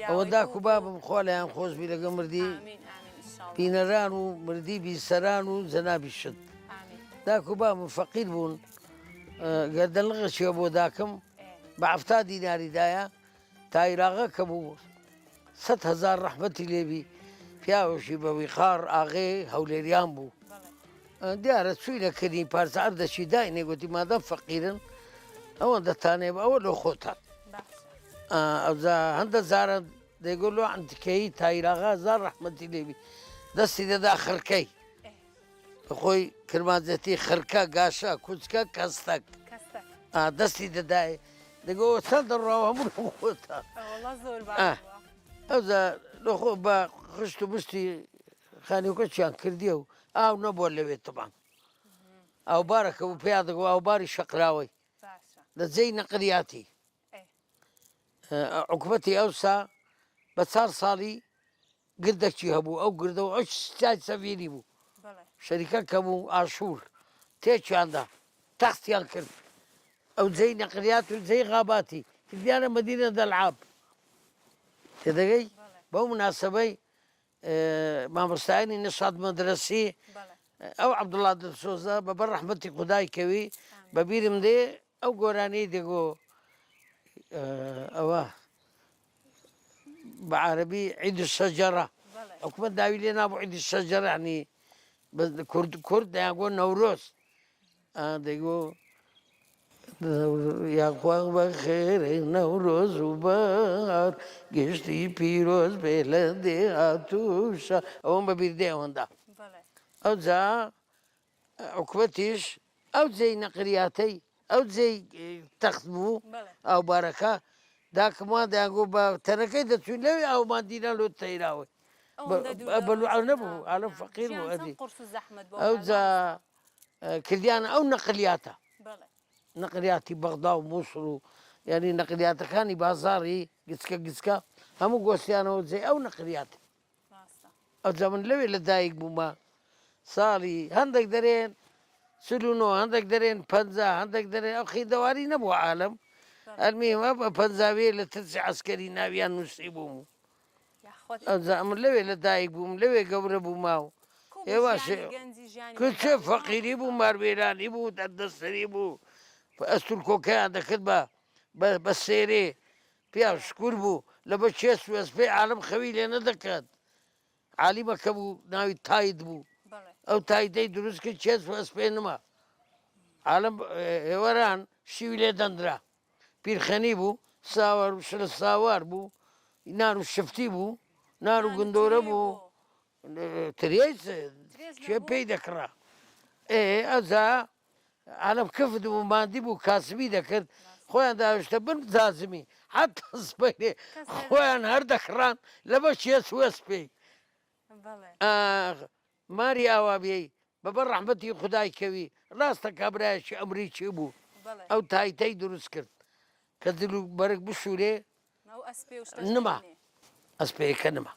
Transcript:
ئەوە داک و بابم خوا لایان خۆش بی لەگە مردی بینەران و مردی بیسەران و جەنابیشت داک و بابم فەقیر بوون گەردەلغەچیە بۆ داکم بە 70 دیناری دایە تایراغە کە بوو سەهزار ڕەحمەتی لێبی پیاوەشی بە ویقار ئاغێ هەولێریان بوو دیارە چووینە کردی پارچە ئەردەکی داینێ گوتی مادەم فەقیرن ئەوەندە تانێ ئەوە لۆ خۆتان ئەوجا هەندە جارە دەیگۆ لۆ عەنتیکەیی تایراغا زار ڕەحمەتی لێبی دەستی دەدا خڕکەی خۆی کرمانجەتی خرکە گاشە کوچکە کەستەک دەستی دەدای دەگۆ چەند دەڕاوە هەموو لۆ خۆتە ئەوجا لۆ خۆ بە خشت و مشتی خانیوکەچیان کردیە و ئاو نەبووە لەوێ تەبان ئاوبارەکە بوو پێیان دەگۆ ئاوباری شەقراوەی لە جێی نەقلیاتی حکومەتی ئەوسا بە چار ساڵی گردەکی هەبوو ئەو گردە و ئەو ستای سەڤیری بوو شەریکە کە بوو ئاشوور تێکیاندا تەختیان کرد ئەو جێی نەقلیات و جێی غاباتی کردیانە مەدینە دەلعاب تێدەگەی بەو مناسبەی مامۆستایانی نەشاد مەدرەسی ئەو عەبدوڵا دڵسۆزە بە بەر ڕەحمەتی خودای کەوی بە بیرم دێ ئەو گۆرانی دەگۆ ئەوە بە عربی عید شەجەرە حکومەت ناوی لێ نابوو عید شەجەرە ینی کورد کورد دەیانگۆ نەورۆز دەیگۆ یاخوا بەخێرێ نەورۆز و بەهار گشتی پیرۆز بێ لە دێهات و شار ئەوەم بە بیر دێ ئەوەندە ئەوجا حکومەتیش ئەو جێی نەقریاتەی ئەو جێی تەخت بوو ئەو بارەکە داکم وان دەیانگۆ بە تەنەکەی دەچوین لەوێ ئاومان دینا لۆ تەیراوەی بەلوعە نەبوو عالم فەقیر بوو ئەدی ئەوجا کردیانە ئەو نەقلیاتە نەقلیاتی بەغدا و مووسڵ و یعنی نەقلیاتەکانی بازاڕی گچکە گچکە هەموو گۆستیانەوە جێ ئەو نەقلیات ئەوجا من لەوێ لە دایک بوومە ساڵی هەندێک دەرێن 49 هەندێک دەرێن پ هەندێک دەرێن ئەو خیدەواری نەبوو عالم ئەرمیمە بە پەنجاویە لە ترسی عسکەری ناویان نووسی بووم و ئەوجا ئەمن لەوێ لە دایک بووم لەوێ گەورە بوومە و ئێوە کچ فەقیری بوو ماروێرانی بوو دەردەسەری بوو ئەستور کۆکەیان دەکرد بە بە سێرێ پیاو شکور بوو لە بە چێس و ئەسپێ عالم خەوی لێ نەدەکرد عالیمەکە بوو ناوی تاید بوو ئەو تایدەی دروست کرد چێس و ئەسپێ نما عالم هێوەران شیوی لێ دەندرا پیرخەنی بوو، ساوار و شلە ساوار بوو، نان و شفتی بوو، نان و گندۆرە بوو، ترێ کێ پێی دەکڕا. ئێ ئەوجا عالەم کفت بوو، ماندی بوو، کاسبی دەکرد، خۆیان داوێشتە بن زازمی، حەتا سبەینێ خۆیان هەر دەکڕان لەبەر چێ چووە سپێی. ئاخ ماری ئاوا بێی بە بەر ڕەحمەتی خودای کەوی ڕاستە کابرایەکی ئەمریکی بوو ئەو تایتەی دروست کرد کە جل و بەرگ بشورێ نما ئەسپەیەکە نما.